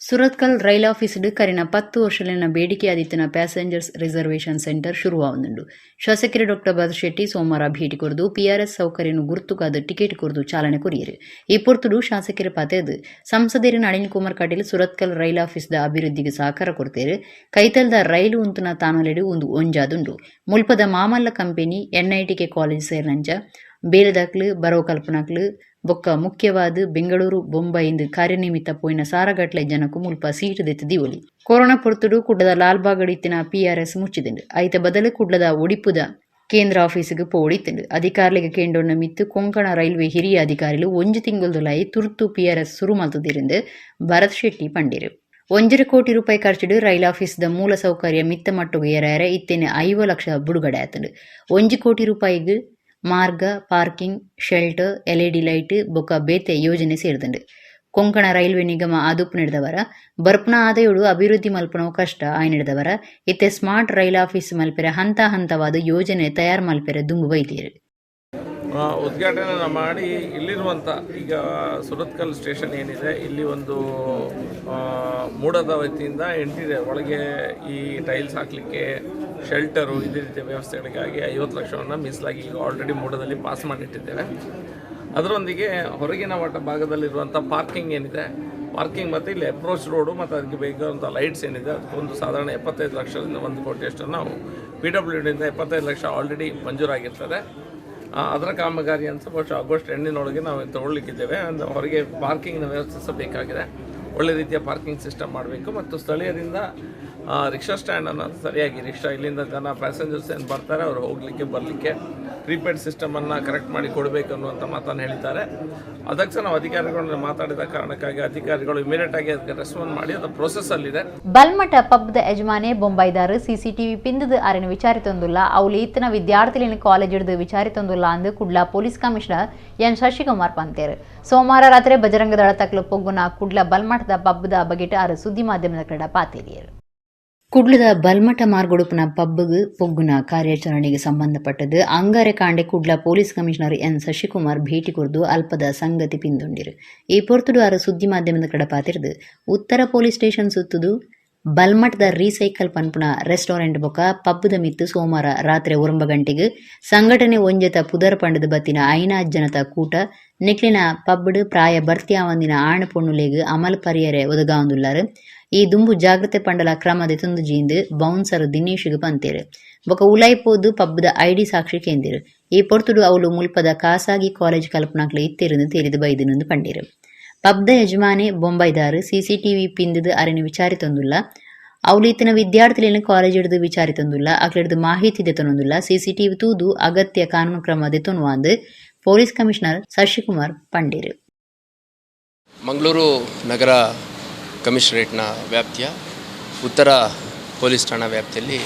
ಸುರತ್ಕಲ್ ರೈಲ್ ಆಫೀಸ್ ಕರಿನ 10 ವರ್ಷಲಿನ ಬೇಡಿಕೆ ಆದಿತ್ತನ passengers reservation centre ಶುರು ಆವೊಂದುಂಡು. ಶಾಸಕರು ಡಾಕ್ಟರ್ ಭರತ್ ಶೆಟ್ಟಿ ಸೋಮವಾರ ಭೇಟಿ ಕೊರ್ದು ಪಿಆರ್ಎಸ್ ಸೌಕರ್ಯನು ಗುರುತುಗಾದ್ ಟಿಕೆಟ್ ಕೊರ್ದು ಚಾಲನೆ ಕೊರಿಯರು. ಈ ಪೊರ್ತುಡು ಶಾಸಕರು ಪಾತೆರ್ದು ಸಂಸದೆರ್ ನಳಿನ್ ಕುಮಾರ್ ಕಟೀಲ್ ಸುರತ್ಕಲ್ ರೈಲ್ ಆಫೀಸ್ ದ ಅಭಿವೃದ್ಧಿಗೆ ಸಹಕಾರ ಕೊರ್ತೆರ್. ಕೈತಲ್ದ ರೈಲು ಉಂತುನ ತಾನೊಲೆಡ್ ಉಂದು ಒಂಜಾದುಂಡು. ಮುಲ್ಪದ ಮಾಮಲ್ಲ company NITK college ಸೇರಿನಂಚ ಬೇಲೆದಕ್ಲು ಬರವು ಕಲ್ಪನಕ್ಲು ಬೊಕ್ಕ ಮುಖ್ಯವಾದ್ ಬೆಂಗಳೂರು ಬೊಂಬೈಂದ್ ಕಾರ್ಯನಿಮಿತ್ತ ಪೋಯಿನ ಸಾರಗಟ್ಲೆ ಜನಕು ಮುಲ್ಪ ಸೀಟ್ ದೆತ್ತ್ ದೀವೊಲಿ. ಕೊರೋನಾ ಪೊರ್ತುಡು ಕುಡ್ಲದ ಲಾಲ್ಬಾಗ್ ಇತ್ತಿನ ಪಿಆರ್ಎಸ್ ಮುಚ್ಚಿದುಂಡು. ಐತ ಬದಲು ಕುಡ್ಲದ ಒಡಿಪುದ ಕೇಂದ್ರ ಆಫೀಸ್ಗ್ ಪೋವೊಡಿತ್ತುಂಡು. ಅಧಿಕಾರಿಲೆಗ್ ಕೇಂಡೊನ್ನ ಮಿತ್ತ್ ಕೊಂಕಣ ರೈಲ್ವೆ ಹಿರಿಯ ಅಧಿಕಾರಿಲು ಒಂಜಿ ತಿಂಗೊಲ್ದುಲಾಯಿ ತುರ್ತು ಪಿಆರ್ಎಸ್ ಸುರು ಮಲ್ತುದೆರ್ ಭರತ್ ಶೆಟ್ಟಿ ಪಂಡೆರ್. 1.5 ಕೋಟಿ ರೂಪಾಯಿ ಖರ್ಚಿಡ್ ರೈಲ್ ಆಫೀಸ್ ದ ಮೂಲ ಸೌಕರ್ಯ ಮಿತ್ತ ಮಟ್ಟೊಗು ಏರಾಯೆರೆ ಇತ್ತೆನೆ 50 ಲಕ್ಷ ಬುಡುಗಡೆ ಆತುಂಡು. 1 ಕೋಟಿ ರೂಪಾಯಿಗ್ ಮಾರ್ಗ, parking, shelter, LED light ಬೊಕ ಬೇತೆ ಯೋಜನೆ ಸೇರ್ದುಂಡು. ಕೊಂಕಣ ರೈಲ್ವೆ ನಿಗಮ ಆದುಪ್ಪುನೆಡ್ದವರ ಬರ್ಪುನ ಆದಾಯೊಡು ಅಭಿವೃದ್ಧಿ ಮಲ್ಪುನವು ಕಷ್ಟ ಆಯಿನೆಡ್ದವರ ಇತ್ತೆ smart rail office ಮಲ್ಪೆರೆ ಹಂತ ಹಂತವಾದ್ ಯೋಜನೆ ತಯಾರ್ ಮಲ್ಪೆರೆ ದುಂಬು ಬೈದೆರ್. ಉದ್ಘಾಟನೆ ಮಾಡಿ ಇಲ್ಲಿರುವಂಥ ಈಗ ಸುರತ್ಕಲ್ ಸ್ಟೇಷನ್ ಏನಿದೆ, ಇಲ್ಲಿ ಒಂದು ಮೂಡದ ವತಿಯಿಂದ ಇಂಟೀರಿಯರ್ ಒಳಗೆ ಈ ಟೈಲ್ಸ್ ಹಾಕಲಿಕ್ಕೆ, ಶೆಲ್ಟರು, ಇದೇ ರೀತಿಯ ವ್ಯವಸ್ಥೆಗಳಿಗಾಗಿ 50 ಲಕ್ಷವನ್ನು ಮೀಸಲಾಗಿ ಈಗ ಆಲ್ರೆಡಿ ಮೂಡದಲ್ಲಿ ಪಾಸ್ ಮಾಡಿಟ್ಟಿದ್ದೇವೆ. ಅದರೊಂದಿಗೆ ಹೊರಗಿನ ವಟ ಭಾಗದಲ್ಲಿರುವಂಥ ಪಾರ್ಕಿಂಗ್ ಏನಿದೆ, ಪಾರ್ಕಿಂಗ್ ಮತ್ತು ಇಲ್ಲಿ ಅಪ್ರೋಚ್ ರೋಡು ಮತ್ತು ಅದಕ್ಕೆ ಬೇಕಾದಂಥ ಲೈಟ್ಸ್ ಏನಿದೆ, ಅದಕ್ಕೊಂದು ಸಾಧಾರಣ 75 ಲಕ್ಷದಿಂದ 1 ಕೋಟಿಯಷ್ಟನ್ನು ನಾವು PWಡಿಯಿಂದ 75 ಲಕ್ಷ ಆಲ್ರೆಡಿ ಮಂಜೂರಾಗಿರ್ತದೆ. ಅದರ ಕಾಮಗಾರಿ ಅಂತ ಬಹುಶಃ ಆಗಸ್ಟ್ ಎಂಡಿನೊಳಗೆ ನಾವು ತಗೊಳ್ಳಿಕ್ಕಿದ್ದೇವೆ. ಅಂದರೆ ಹೊರಗೆ ಪಾರ್ಕಿಂಗ್ನ ವ್ಯವಸ್ಥೆ ಸಹ ಬೇಕಾಗಿದೆ. ಒಳ್ಳೆ ರೀತಿಯ ಪಾರ್ಕಿಂಗ್ ಸಿಸ್ಟಮ್ ಮಾಡಬೇಕು ಮತ್ತು ಸ್ಥಳೀಯರಿಂದ ರಿಕ್ಷಾ ಸ್ಟ್ಯಾಂಡನ್ನು ಸರಿಯಾಗಿ ರಿಕ್ಷಾ ಇಲ್ಲಿಂದ ಜನ ಪ್ಯಾಸೆಂಜರ್ಸ್ ಏನು ಬರ್ತಾರೆ ಅವರು ಹೋಗಲಿಕ್ಕೆ ಬರಲಿಕ್ಕೆ ಪ್ರೀಪೇಯ್ಡ್ ಸಿಸ್ಟಮನ್ನು ಕರೆಕ್ಟ್ ಮಾಡಿ ಕೊಡಬೇಕು ಅನ್ನುವಂಥ ಮಾತನ್ನು ಹೇಳಿದ್ದಾರೆ. ಅದಕ್ಕೆ ಸಹ ನಾವು ಅಧಿಕಾರಿಗಳನ್ನ ಮಾತಾಡಿದ ಕಾರಣಕ್ಕಾಗಿ ಅಧಿಕಾರಿಗಳು ಇಮಿಡಿಯೇಟಾಗಿ ಅದಕ್ಕೆ ರೆಸ್ಪಾಂಡ್ ಮಾಡಿ ಅದು ಪ್ರೊಸೆಸ್ಸಲ್ಲಿದೆ. ಬಲ್ಮಠ ಪಬ್ದ ಯಜಮಾನೆ ಬೊಂಬೈದಾರು ಸಿಸಿಟಿವಿ ಪಿಂದದ ಅರೆನ ವಿಚಾರಿತೊಂದುಲ್ಲ, ಅವ್ಲು ಈತನ ವಿದ್ಯಾರ್ಥಿಲಿನ ಕಾಲೇಜ್ ಹಿಡಿದು ವಿಚಾರಿತೊಂದುಲ್ಲ ಅಂದು Kudla police commissioner N Shashikumar ಪಂತೇರು. ಸೋಮವಾರ ರಾತ್ರಿ ಬಜರಂಗದಳ ತಕ್ಲು ಪೊಗ್ಗುನ ಕುಡ್ಲ ಬಲ್ಮಠದ ಪಬ್ದ ಬಗೆಟ್ ಆರು ಸುದ್ದಿ ಮಾಧ್ಯಮದ ಕಡೆ ಪಾತೇರಿಯರು. ಕುಡ್ಲದ ಬಲ್ಮಠ ಮಾರ್ಗೊಡುಪುನ ಪಬ್ಗ್ ಪೊಗ್ಗುನ ಕಾರ್ಯಾಚರಣೆಗೆ ಸಂಬಂಧಪಟ್ಟದು ಅಂಗಾರೆ ಕಾಂಡೆ Kudla police commissioner N Shashikumar ಭೇಟಿ ಕೊರ್ದು ಅಲ್ಪದ ಸಂಗತಿ ಪಿಂದೊಂಡಿರು. ಈ ಪೊರ್ತುಡು ಆರು ಸುದ್ದಿ ಮಾಧ್ಯಮದ ಕಡ ಪಾತಿರ್ದು ಉತ್ತರ ಪೊಲೀಸ್ ಸ್ಟೇಷನ್ ಸುತ್ತುದು ಬಲ್ಮಠದ ರೀಸೈಕಲ್ ಪನ್ಪುನ ರೆಸ್ಟೋರೆಂಟ್ ಬೊಕ ಪಬ್ಬದ ಮಿತ್ತು ಸೋಮವಾರ ರಾತ್ರಿ 9 ಗಂಟೆಗೆ ಸಂಘಟನೆ ಒಂಜೆತ ಪುದರ್ ಪಂಡದ ಬತ್ತಿನ ಐನಾ ಜನತ ಕೂಟ ನಿಕ್ಲಿನ ಪಬ್ಡ್ ಪ್ರಾಯ ಭರ್ತಿಯಾವಂದಿನ ಆಣ್ ಪೊಣ್ಣುಲೆಗ್ ಅಮಲ್ ಪರಿಯರೆ ಒದಗಾವಂದುಲ್ಲಾರು. ಈ ದುಂಬು ಜಾಗ್ರತೆ ಪಂಡಲ ಕ್ರಮ ದೆತೊಂದು ಜೀಂದು ಬೌನ್ಸರ್ ದಿನೇಶ್ಗ್ ಪಂತೇರು. ಬೊಕ ಉಲಾಯಿ ಪೋದು ಪಬ್ಬದ ಐಡಿ ಸಾಕ್ಷಿ ಕೇಂದಿರು. ಈ ಪೊರ್ತುಡು ಅವಳು ಮುಲ್ಪದ ಖಾಸಗಿ ಕಾಲೇಜ್ ಕಲ್ಪನಾಕ್ಲು ಇತ್ತೆருந்து ತೆರಿದು ಬೈದಿನಂದು ಪಂಡೇರು. ಪಬ್ದ ಯಜಮಾನೆ ಬೊಂಬೈದಾರು ಸಿಸಿಟಿವಿ ಪಿಂದಿದು ಅರೆನು ವಿಚಾರಿತೊಂದುಲ್ಲ. ಅವಳು ಇತ್ತಿನ ವಿದ್ಯಾರ್ಥಿಗಳನ್ನು ಕಾಲೇಜ್ ಹಿಡಿದು ವಿಚಾರಿತೊಂದುಲ್ಲ. ಅಕ್ಲೆಡ್ದು ಮಾಹಿತಿ ದೆತೊನೊಂದುಲ್ಲ. ಸಿಸಿಟಿವಿ ತೂದು ಅಗತ್ಯ ಕಾನೂನು ಕ್ರಮ ದೆತೊನುವಾಂದು ಪೊಲೀಸ್ ಕಮಿಷನರ್ ಶಶಿಕುಮಾರ್ ಪಂಡೇರು. ಮಂಗಳೂರು ನಗರ ಕಮಿಷನರೇಟ್ನ ವ್ಯಾಪ್ತಿಯ ಉತ್ತರ ಪೊಲೀಸ್ ಠಾಣಾ ವ್ಯಾಪ್ತಿಯಲ್ಲಿ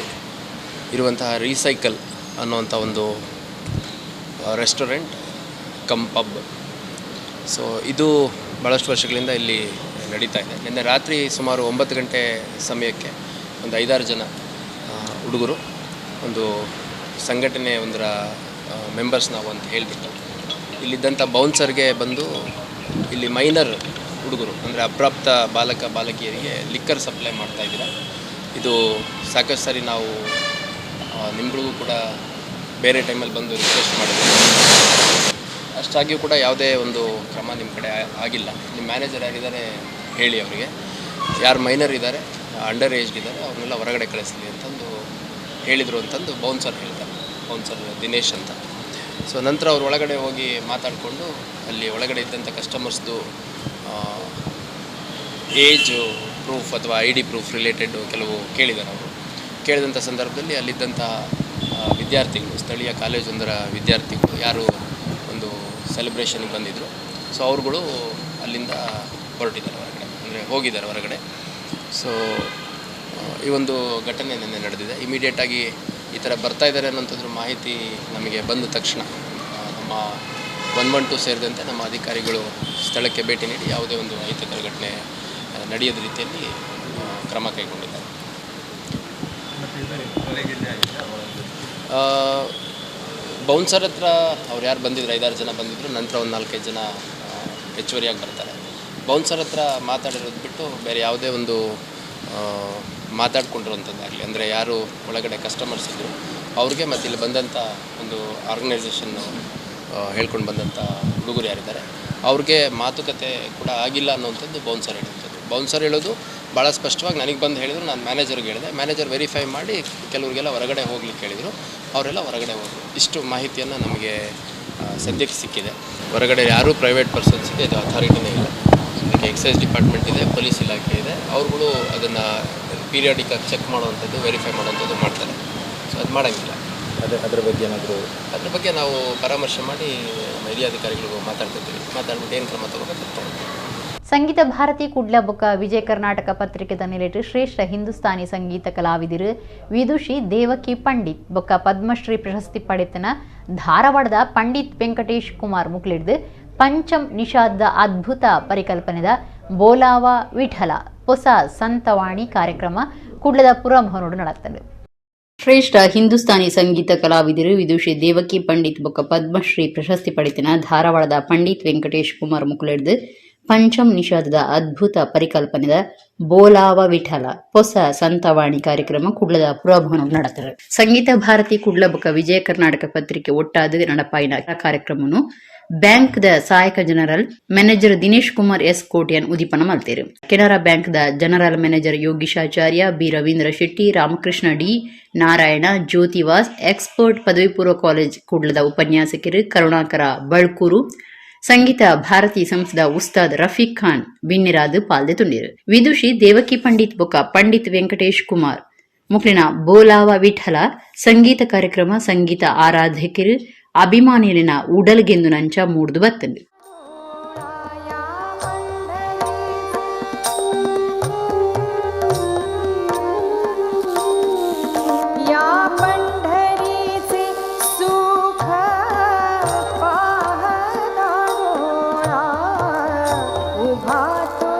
ಇರುವಂತಹ ರೀಸೈಕಲ್ ಅನ್ನುವಂಥ ಒಂದು ರೆಸ್ಟೋರೆಂಟ್ ಕಮ್ ಪಬ್. ಸೊ ಇದು ಭಾಳಷ್ಟು ವರ್ಷಗಳಿಂದ ಇಲ್ಲಿ ನಡೀತಾ ಇದೆ. ನಿನ್ನೆ ರಾತ್ರಿ ಸುಮಾರು 9 ಗಂಟೆ ಸಮಯಕ್ಕೆ ಒಂದು 5-6 ಜನ ಹುಡುಗರು ಒಂದು ಸಂಘಟನೆ ಒಂದರ ಮೆಂಬರ್ಸ್ ನಾವು ಅಂತ ಹೇಳಿಬಿಟ್ಟು ಇಲ್ಲಿದ್ದಂಥ ಬೌನ್ಸರ್ಗೆ ಬಂದು ಇಲ್ಲಿ ಮೈನರ್ ಹುಡುಗರು ಅಂದರೆ ಅಪ್ರಾಪ್ತ ಬಾಲಕ ಬಾಲಕಿಯರಿಗೆ ಲಿಕ್ಕರ್ ಸಪ್ಲೈ ಮಾಡ್ತಾಯಿದ್ದೀರಾ, ಇದು ಸಾಕಷ್ಟು ಸಾರಿ ನಾವು ನಿಮ್ಗಳಿಗೂ ಕೂಡ ಬೇರೆ ಟೈಮಲ್ಲಿ ಬಂದು ರಿಕ್ವೆಸ್ಟ್ ಮಾಡಿದ್ವಿ, ಅಷ್ಟಾಗಿಯೂ ಕೂಡ ಯಾವುದೇ ಒಂದು ಕ್ರಮ ನಿಮ್ಮ ಕಡೆ ಆಗಿಲ್ಲ. ನಿಮ್ಮ ಮ್ಯಾನೇಜರ್ ಯಾರಿದ್ದಾರೆ ಹೇಳಿ ಅವರಿಗೆ, ಯಾರು ಮೈನರ್ ಇದ್ದಾರೆ, ಅಂಡರ್ ಏಜ್ಡ್ ಇದ್ದಾರೆ, ಅವ್ರನ್ನೆಲ್ಲ ಹೊರಗಡೆ ಕಳಿಸಲಿ ಅಂತಂದು ಹೇಳಿದರು ಅಂತಂದು ಬೌನ್ಸರ್ ಹೇಳ್ತಾರೆ, ಬೌನ್ಸರ್ ದಿನೇಶ್ ಅಂತ. ಸೊ ನಂತರ ಅವ್ರು ಒಳಗಡೆ ಹೋಗಿ ಮಾತಾಡಿಕೊಂಡು ಅಲ್ಲಿ ಒಳಗಡೆ ಇದ್ದಂಥ ಕಸ್ಟಮರ್ಸ್ದು ಏಜು ಪ್ರೂಫ್ ಅಥವಾ I D proof related ಕೆಲವು ಕೇಳಿದ್ದಾರೆ. ಅವರು ಕೇಳಿದಂಥ ಸಂದರ್ಭದಲ್ಲಿ ಅಲ್ಲಿದ್ದಂಥ ವಿದ್ಯಾರ್ಥಿಗಳು, ಸ್ಥಳೀಯ ಕಾಲೇಜೊಂದರ ವಿದ್ಯಾರ್ಥಿಗಳು ಯಾರು ಒಂದು ಸೆಲೆಬ್ರೇಷನ್ಗೆ ಬಂದಿದ್ದರು, ಸೊ ಅವ್ರುಗಳು ಅಲ್ಲಿಂದ ಹೊರಟಿದ್ದಾರೆ ಹೊರಗಡೆ, ಅಂದರೆ ಹೋಗಿದ್ದಾರೆ ಹೊರಗಡೆ. ಸೊ ಈ ಒಂದು ಘಟನೆ ನಿನ್ನೆ ನಡೆದಿದೆ. ಇಮಿಡಿಯೇಟಾಗಿ ಈ ಥರ ಬರ್ತಾ ಇದ್ದಾರೆ ಅನ್ನೋಂಥದ್ರ ಮಾಹಿತಿ ನಮಗೆ ಬಂದ ತಕ್ಷಣ ನಮ್ಮ 112 ಸೇರಿದಂತೆ ನಮ್ಮ ಅಧಿಕಾರಿಗಳು ಸ್ಥಳಕ್ಕೆ ಭೇಟಿ ನೀಡಿ ಯಾವುದೇ ಒಂದು ಅಹಿತಕರ ಘಟನೆ ನಡೆಯದ ರೀತಿಯಲ್ಲಿ ಕ್ರಮ ಕೈಗೊಂಡಿದ್ದಾರೆ. ಬೌನ್ಸರ್ ಹತ್ರ ಅವ್ರು ಯಾರು ಬಂದಿದ್ರು, 5-6 ಜನ ಬಂದಿದ್ದರು, ನಂತರ ಒಂದು 4-5 ಜನ ಹೆಚ್ಚುವರಿಯಾಗಿ ಬರ್ತಾರೆ. ಬೌನ್ಸರ್ ಹತ್ರ ಮಾತಾಡಿರೋದು ಬಿಟ್ಟು ಬೇರೆ ಯಾವುದೇ ಒಂದು ಮಾತಾಡ್ಕೊಂಡಿರುವಂಥದ್ದಾಗಲಿ, ಅಂದರೆ ಯಾರು ಒಳಗಡೆ ಕಸ್ಟಮರ್ಸ್ ಇದ್ದರು ಅವ್ರಿಗೆ ಮತ್ತು ಇಲ್ಲಿ ಬಂದಂಥ ಒಂದು ಆರ್ಗನೈಸೇಷನ್ನು ಹೇಳ್ಕೊಂಡು ಬಂದಂಥ ಹುಡುಗರು ಯಾರಿದ್ದಾರೆ ಅವ್ರಿಗೆ ಮಾತುಕತೆ ಕೂಡ ಆಗಿಲ್ಲ ಅನ್ನುವಂಥದ್ದು ಬೌನ್ಸರ್ ಹೇಳುವಂಥದ್ದು. ಬೌನ್ಸರ್ ಹೇಳೋದು ಭಾಳ ಸ್ಪಷ್ಟವಾಗಿ ನನಗೆ ಬಂದು ಹೇಳಿದರು, ನಾನು ಮ್ಯಾನೇಜರ್ಗೆ ಹೇಳಿದೆ, ಮ್ಯಾನೇಜರ್ ವೆರಿಫೈ ಮಾಡಿ ಕೆಲವರಿಗೆಲ್ಲ ಹೊರಗಡೆ ಹೋಗ್ಲಿಕ್ಕೆ ಹೇಳಿದರು, ಅವರೆಲ್ಲ ಹೊರಗಡೆ ಹೋದರು. ಇಷ್ಟು ಮಾಹಿತಿಯನ್ನು ನಮಗೆ ಸದ್ಯಕ್ಕೆ ಸಿಕ್ಕಿದೆ. ಹೊರಗಡೆ ಯಾರೂ ಪ್ರೈವೇಟ್ ಪರ್ಸನ್ಸ್ಗೆ ಇದು ಅಥಾರಿಟಿನೇ ಇಲ್ಲ. ಅದಕ್ಕೆ ಎಕ್ಸೈಸ್ ಡಿಪಾರ್ಟ್ಮೆಂಟ್ ಇದೆ, ಪೊಲೀಸ್ ಇಲಾಖೆ ಇದೆ, ಅವ್ರುಗಳು ಅದನ್ನು ಪೀರಿಯಾಡಿಕ್ಕಾಗಿ ಚೆಕ್ ಮಾಡುವಂಥದ್ದು, ವೆರಿಫೈ ಮಾಡುವಂಥದ್ದು ಮಾಡ್ತಾರೆ. ಸೊ ಅದು ಮಾಡೋಂಗಿಲ್ಲ. ಅದೇ ಅದ್ರ ಬಗ್ಗೆ ಏನಾದರೂ ಅದ್ರ ಬಗ್ಗೆ ನಾವು ಪರಾಮರ್ಶೆ ಮಾಡಿ ನಮ್ಮ ಹಿರಿಯ ಅಧಿಕಾರಿಗಳಿಗೂ ಮಾತಾಡ್ತಿದ್ದೀವಿ. ಮಾತಾಡ್ಬಿಟ್ಟು ಏನು ಕ್ರಮ ತಗೋಬೇಕು ಅದು ತಗೊಳ್ತೀವಿ. ಸಂಗೀತ ಭಾರತಿ ಕುಡ್ಲ ಬೊಕ್ಕ ವಿಜಯ ಕರ್ನಾಟಕ ಪತ್ರಿಕೆದ ನಿಲೆಟ್ ಶ್ರೇಷ್ಠ ಹಿಂದೂಸ್ತಾನಿ ಸಂಗೀತ ಕಲಾವಿದರು ವಿದುಷಿ ದೇವಕಿ ಪಂಡಿತ್ ಬೊಕ್ಕ ಪದ್ಮಶ್ರೀ ಪ್ರಶಸ್ತಿ ಪಡೆತನ ಧಾರವಾಡದ ಪಂಡಿತ್ ವೆಂಕಟೇಶ್ ಕುಮಾರ್ ಮುಕ್ಲಿಡ್ದು ಪಂಚಮ್ ನಿಷಾದ ಅದ್ಭುತ ಪರಿಕಲ್ಪನೆದ ಬೋಲಾವ ವಿಠಲ ಹೊಸ ಸಂತವಾಣಿ ಕಾರ್ಯಕ್ರಮ ಕುಡ್ಲದ ಪುರಭವನೋಡು ನಡೆಯುತ್ತದೆ. ಶ್ರೇಷ್ಠ ಹಿಂದೂಸ್ತಾನಿ ಸಂಗೀತ ಕಲಾವಿದರು ವಿದುಷಿ ದೇವಕಿ ಪಂಡಿತ್ ಬೊಕ್ಕ ಪದ್ಮಶ್ರೀ ಪ್ರಶಸ್ತಿ ಪಡೆತನ ಧಾರವಾಡದ ಪಂಡಿತ್ ವೆಂಕಟೇಶ್ ಕುಮಾರ್ ಮುಕುಲೆಡ್ದು ಪಂಚಮ್ ನಿಷಾದದ ಅದ್ಭುತ ಪರಿಕಲ್ಪನೆದ ಬೋಲಾವ ವಿಠಲ ಹೊಸ ಸಂತವಾಣಿ ಕಾರ್ಯಕ್ರಮ ಕುಡ್ಲದ ಪುರಭವನ ನಡೆದರು. ಸಂಗೀತ ಭಾರತಿ ಕುಡ್ಲ ಬೊಕ್ಕ ವಿಜಯ ಕರ್ನಾಟಕ ಪತ್ರಿಕೆ ಒಟ್ಟಾದ ನಡಪಾಯಿನ ಕಾರ್ಯಕ್ರಮವನ್ನು ಬ್ಯಾಂಕ್ the ಸಹಾಯಕ general manager Dinesh Kumar S Kotian ಉದಿಪನ ಮಲ್ತೇರು. Canara bank the general manager Yogishacharya, B Ravindra Shetty, Ramakrishna D Narayana, Jyothivas, expert ಪದವಿ ಪೂರ್ವ ಕಾಲೇಜ್ ಕುಡ್ಲದ ಉಪನ್ಯಾಸಕರು ಕರುಣಾಕರ ಬಳ್ಕೂರು, ಸಂಗೀತ ಭಾರತಿ ಸಂಸ್ಥದ ಉಸ್ತಾದ್ ರಫೀಕ್ ಖಾನ್ ಬಿನ್ನಿರಾದ್ ಪಾಲ್ದೆ ತುಂಡಿರು. ವಿದುಷಿ ದೇವಕಿ ಪಂಡಿತ್ ಬೊಕ್ಕ ಪಂಡಿತ್ ವೆಂಕಟೇಶ್ ಕುಮಾರ್ ಮುಕ್ಲಿನ ಬೋಲಾವ ವಿಠಲ ಸಂಗೀತ ಕಾರ್ಯಕ್ರಮ ಸಂಗೀತ ಆರಾಧಕರು ಅಭಿಮಾನಿಯಲಿನ ಉಡಲ್ಗೆಂದು ನಂಚ ಮೂಡ್ದು ಬತ್ತಂದು. या पंढरीचे सुख पाहता डोळा उभा तो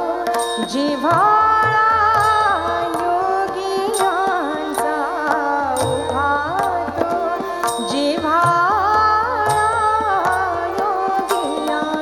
जिव्हाळा योगियांचा उभा तो जिव्हाळा योगियांचा.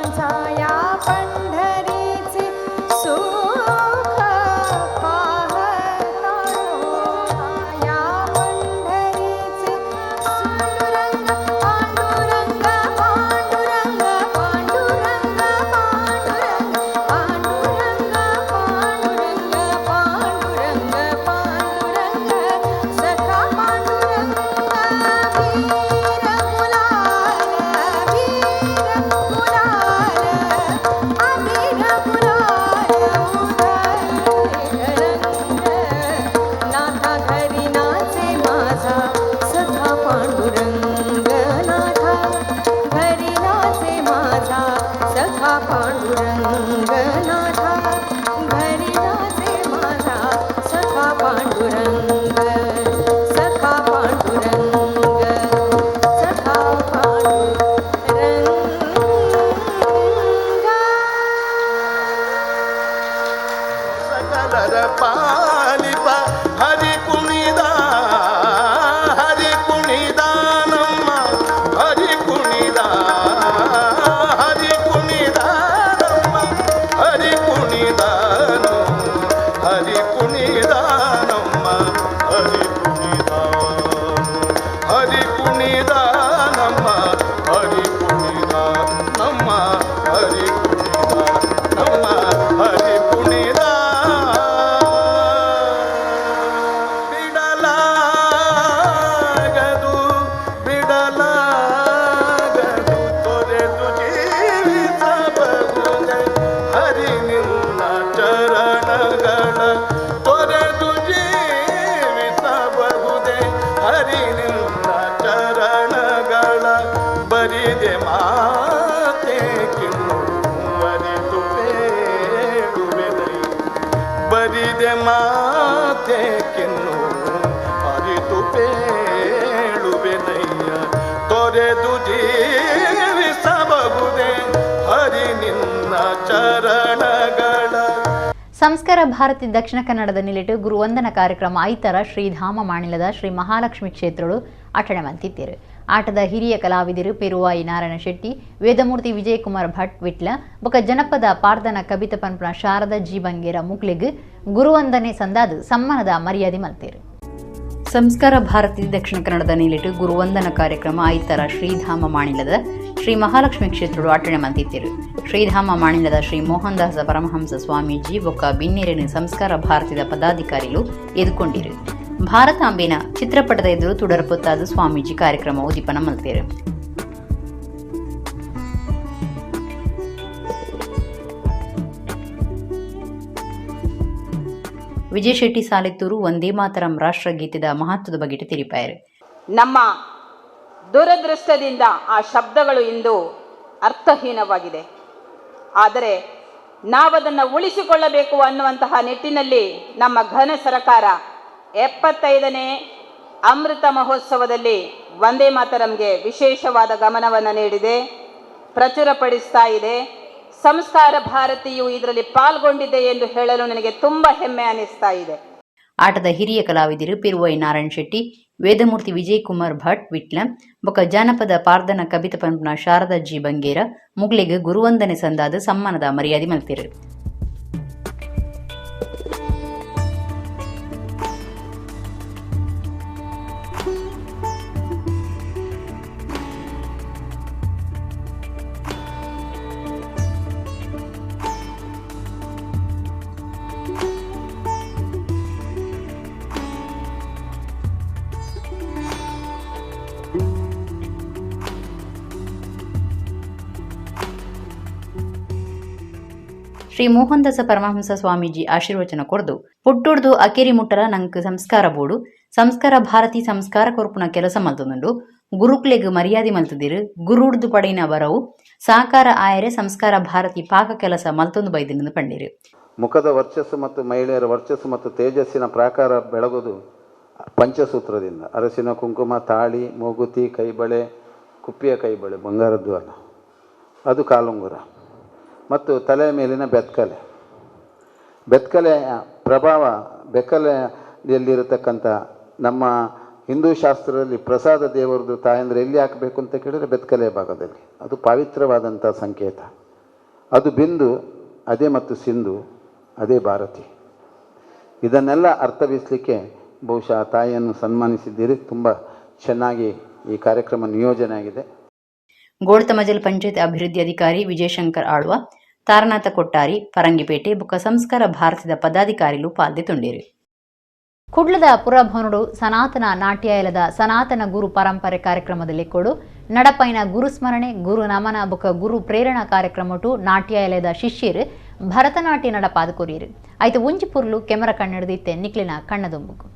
ಸಂಸ್ಕಾರ ಭಾರತಿ ದಕ್ಷಿಣ ಕನ್ನಡದ ನಿಲೆಟು ಗುರುವಂದನ ಕಾರ್ಯಕ್ರಮ ಐತರ ಶ್ರೀಧಾಮ ಮಾಣಿಲದ ಶ್ರೀ ಮಹಾಲಕ್ಷ್ಮಿ ಕ್ಷೇತ್ರಡು ಆಚರಣೆ ಮಂತಿದ್ದೇರು. ಆಟದ ಹಿರಿಯ ಕಲಾವಿದರು ಪೆರುವಾಯಿ ನಾರಾಯಣ ಶೆಟ್ಟಿ, ವೇದಮೂರ್ತಿ ವಿಜಯಕುಮಾರ್ ಭಟ್ ವಿಟ್ಲ ಬೊಕ ಜನಪದ ಪಾರ್ದನ ಕವಿತ ಪನ್ಪುನ ಶಾರದಾ ಜಿ ಬಂಗೇರ ಮುಕ್ಲೆಗ್ ಗುರುವಂದನೆ ಸಂದಾದು ಸಮ್ಮಾನದ ಮರ್ಯಾದೆ ಮಲ್ತೇರು. ಸಂಸ್ಕಾರ ಭಾರತಿ ದಕ್ಷಿಣ ಕನ್ನಡದ ನಿಲೆಟು ಗುರುವಂದನ ಕಾರ್ಯಕ್ರಮ ಐತರ ಶ್ರೀಧಾಮ ಮಾಣಿಲದ ಶ್ರೀ ಮಹಾಲಕ್ಷ್ಮಿ ಕ್ಷೇತ್ರಡು ಆಚರಣೆ ಮಂತಿತ್ತಿರು. ಶ್ರೀಧಾಮ ಮಾಣಿಲದ ಶ್ರೀ ಮೋಹನ್ ದಾಸ ಪರಮಹಂಸ ಸ್ವಾಮೀಜಿ ಬೊಕ್ಕ ಬಿನ್ನಿರಿನ ಸಂಸ್ಕಾರ ಭಾರತಿದ ಪದಾಧಿಕಾರಿಲು ಎದುಕೊಂಡಿರು. ಭಾರತಾಂಬೆನ ಚಿತ್ರಪಟದ ಎದುರು ತುಡರ್ ಪೊತ್ತಾದ ಸ್ವಾಮೀಜಿ ಕಾರ್ಯಕ್ರಮ ಉದ್ದೀಪನ ಮಲ್ತೇರು. ವಿಜಯ ಶೆಟ್ಟಿ ಸಾಲೆತ್ತೂರು ವಂದೇ ಮಾತರಂ ರಾಷ್ಟ್ರಗೀತೆದ ಮಹತ್ವದ ಬಗ್ಗೆ ತಿಳಿಪಾಯರು. ನಮ್ಮ ದುರದೃಷ್ಟದಿಂದ ಆ ಶಬ್ದಗಳು ಇಂದು ಅರ್ಥಹೀನವಾಗಿದೆ. ಆದರೆ ನಾವದನ್ನು ಉಳಿಸಿಕೊಳ್ಳಬೇಕು ಅನ್ನುವಂತಹ ನಿಟ್ಟಿನಲ್ಲಿ ನಮ್ಮ ಘನ ಸರ್ಕಾರ 75ನೇ ಅಮೃತ ಮಹೋತ್ಸವದಲ್ಲಿ ವಂದೇ ಮಾತರಂಗೆ ವಿಶೇಷವಾದ ಗಮನವನ್ನು ನೀಡಿದೆ, ಪ್ರಚುರಪಡಿಸ್ತಾ ಇದೆ. ಸಂಸ್ಕಾರ ಭಾರತಿಯು ಇದರಲ್ಲಿ ಪಾಲ್ಗೊಂಡಿದೆ ಎಂದು ಹೇಳಲು ನನಗೆ ತುಂಬ ಹೆಮ್ಮೆ ಅನಿಸ್ತಾ ಇದೆ. ಆಟದ ಹಿರಿಯ ಕಲಾವಿದರು ಪಿರುವೈ ನಾರಾಯಣ ಶೆಟ್ಟಿ, ವೇದಮೂರ್ತಿ ವಿಜಯಕುಮಾರ್ ಭಟ್ ವಿಟ್ಲ ಬೊಕ ಜಾನಪದ ಪಾರ್ದನ ಕವಿತ ಪನ್ಪುನ ಶಾರದಾ ಜಿ ಬಂಗೇರ ಮುಗ್ಲೆಗ್ ಗುರುವಂದನೆ ಸಂದಾದ ಸಮ್ಮಾನದ ಮರ್ಯಾದೆ ಮಲ್ತಿರು. ಶ್ರೀ ಮೋಹನ್ ದಾಸ ಪರಮಹಂಸ ಸ್ವಾಮೀಜಿ ಆಶೀರ್ವಚನ ಕೊರ್ದು ಪುಟ್ಟುಡ್ದು ಅಕೇರಿ ಮುಟ್ಟರ ನಂಕ್ ಸಂಸ್ಕಾರ ಬೋಡು, ಸಂಸ್ಕಾರ ಭಾರತಿ ಸಂಸ್ಕಾರ ಕೊರ್ಪುನ ಕೆಲಸ ಮಲ್ತೊಂದುಂಡು, ಗುರುಕ್ಲೆಗ್ ಮರ್ಯಾದೆ ಮಲ್ತದಿರು, ಗುರುಡ್ದು ಪಡೆಯಿನ ಬರವು ಸಾಕಾರ ಆಯರೆ ಸಂಸ್ಕಾರ ಭಾರತಿ ಪಾಕ ಕೆಲಸ ಮಲ್ತೊಂದು ಬೈದಿನ ಪಂಡಿರು. ಮುಖದ ವರ್ಚಸ್ಸು ಮತ್ತು ಮಹಿಳೆಯರ ವರ್ಚಸ್ಸು ಮತ್ತು ತೇಜಸ್ಸಿನ ಪ್ರಾಕಾರ ಬೆಳಗೋದು ಪಂಚಸೂತ್ರದಿಂದ. ಅರಸಿನ, ಕುಂಕುಮ, ತಾಳಿ, ಮೂಗುತಿ, ಕೈಬಳೆ, ಕುಪ್ಪಿಯ ಕೈಬಳೆ, ಬಂಗಾರದ್ದು ಅಲ್ಲ, ಅದು ಕಾಲುಂಗುರ, ಮತ್ತು ತಲೆಯ ಮೇಲಿನ ಬೆತ್ಕಲೆ. ಬೆತ್ಕಲೆಯ ಪ್ರಭಾವ, ಬೆಕ್ಕಲೆಯಲ್ಲಿರತಕ್ಕಂಥ ನಮ್ಮ ಹಿಂದೂ ಶಾಸ್ತ್ರದಲ್ಲಿ ಪ್ರಸಾದ ದೇವರದು ತಾಯಂದ್ರೆ ಎಲ್ಲಿ ಹಾಕಬೇಕು ಅಂತ ಕೇಳಿದರೆ ಬೆತ್ಕಲೆಯ ಭಾಗದಲ್ಲಿ. ಅದು ಪವಿತ್ರವಾದಂಥ ಸಂಕೇತ. ಅದು ಬಿಂದು, ಅದೇ ಮತ್ತು ಸಿಂಧು, ಅದೇ ಭಾರತಿ. ಇದನ್ನೆಲ್ಲ ಅರ್ಥವಿಸಲಿಕ್ಕೆ ಬಹುಶಃ ತಾಯಿಯನ್ನು ಸನ್ಮಾನಿಸಿದ್ದೀರಿ. ತುಂಬ ಚೆನ್ನಾಗಿ ಈ ಕಾರ್ಯಕ್ರಮ ನಿಯೋಜನೆ ಆಗಿದೆ. ಗೋಳ್ತಮಜಲ್ ಪಂಚಾಯತ್ ಅಭಿವೃದ್ಧಿ ಅಧಿಕಾರಿ ವಿಜಯಶಂಕರ್ ಆಳ್ವ, ತಾರನಾಥ ಕೊಟ್ಟಾರಿ, ಪರಂಗಿಪೇಟೆ ಬುಕ್ಕ ಸಂಸ್ಕಾರ ಭಾರತದ ಪದಾಧಿಕಾರಿಲು ಪಾಲ್ದೆ ತುಂಡೇರು. ಕುಡ್ಲದ ಪುರಭವನುಡು ಸನಾತನ ನಾಟ್ಯಾಲಯದ ಸನಾತನ ಗುರು ಪರಂಪರೆ ಕಾರ್ಯಕ್ರಮದಲ್ಲಿ ಕೊಡು ನಡಪೈನ ಗುರುಸ್ಮರಣೆ, ಗುರು ನಮನ ಬುಕ್ಕ ಗುರು ಪ್ರೇರಣಾ ಕಾರ್ಯಕ್ರಮಟು ನಾಟ್ಯಾಲಯದ ಶಿಷ್ಯರು ಭರತನಾಟ್ಯ ನಡಪಾದ ಕೊರಿಯರು. ಆಯ್ತು ಒಂಜಿ ಪುರ್ಲು ಕೆಮರ ಕಣ್ಣಿಡ್ದಿತ್ತೆ ನಿಕ್ಲಿನ ಕಣ್ಣದೊಂಬುಗು.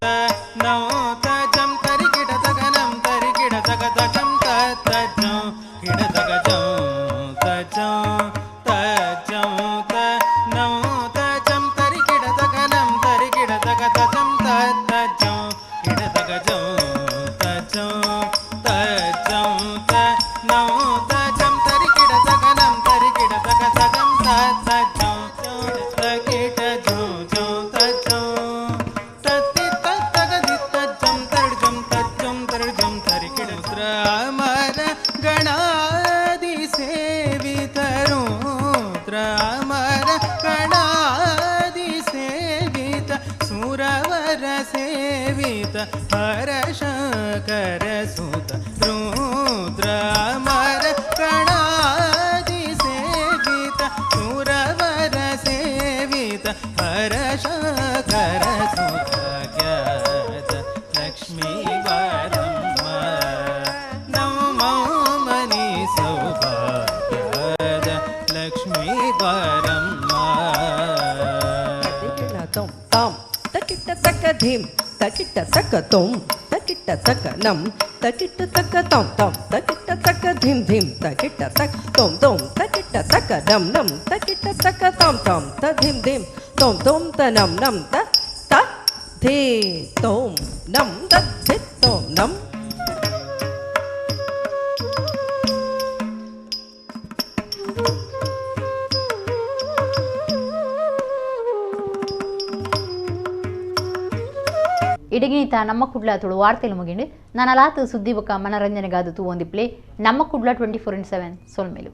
ತಕಿಟ್ಟ ತಕ್ಕ ತೊಂ ತಕಿಟ್ಟ ತಕ್ಕ ನಂ ತಕಿಟ್ಟ ತಕ್ಕ ತೊಂ ತೊಂ ತಕಿಟ್ಟ ತಕ್ಕ ಧಿಂ ಧಿಂ ತಕಿಟ್ಟ ತಕ್ಕ ತೊಂ ತೊಂ ತಕಿಟ್ಟ ತಕ್ಕ ನಂ ನಂ ತಕಿಟ್ಟ ತಕ್ಕ ತೊಂ ತೊಂ ತ ಧಿಂ ಧಿಂ ತೊಂ ತೊಂ ತ ನಂ ನಂ ತ ತ ಧಿ ತೋಂ ನಂ ತ ಧಿ ತೋಂ ನಂ. ಇಡಗಿನಿತ ನಮ್ಮ ಕುಡ್ಲ ತುಳು ವಾರ್ತೆಲು ಮುಗಿಂಡು. ನನಲಾತ್ ಸುದ್ದಿ ಬೊಕ್ಕ ಮನರಂಜನೆಗಾದ ತೂವೊಂದಿಪ್ಲೆ ನಮ್ಮ ಕುಡ್ಲ 24x7 ಸೊಲ್ಮೆಲು.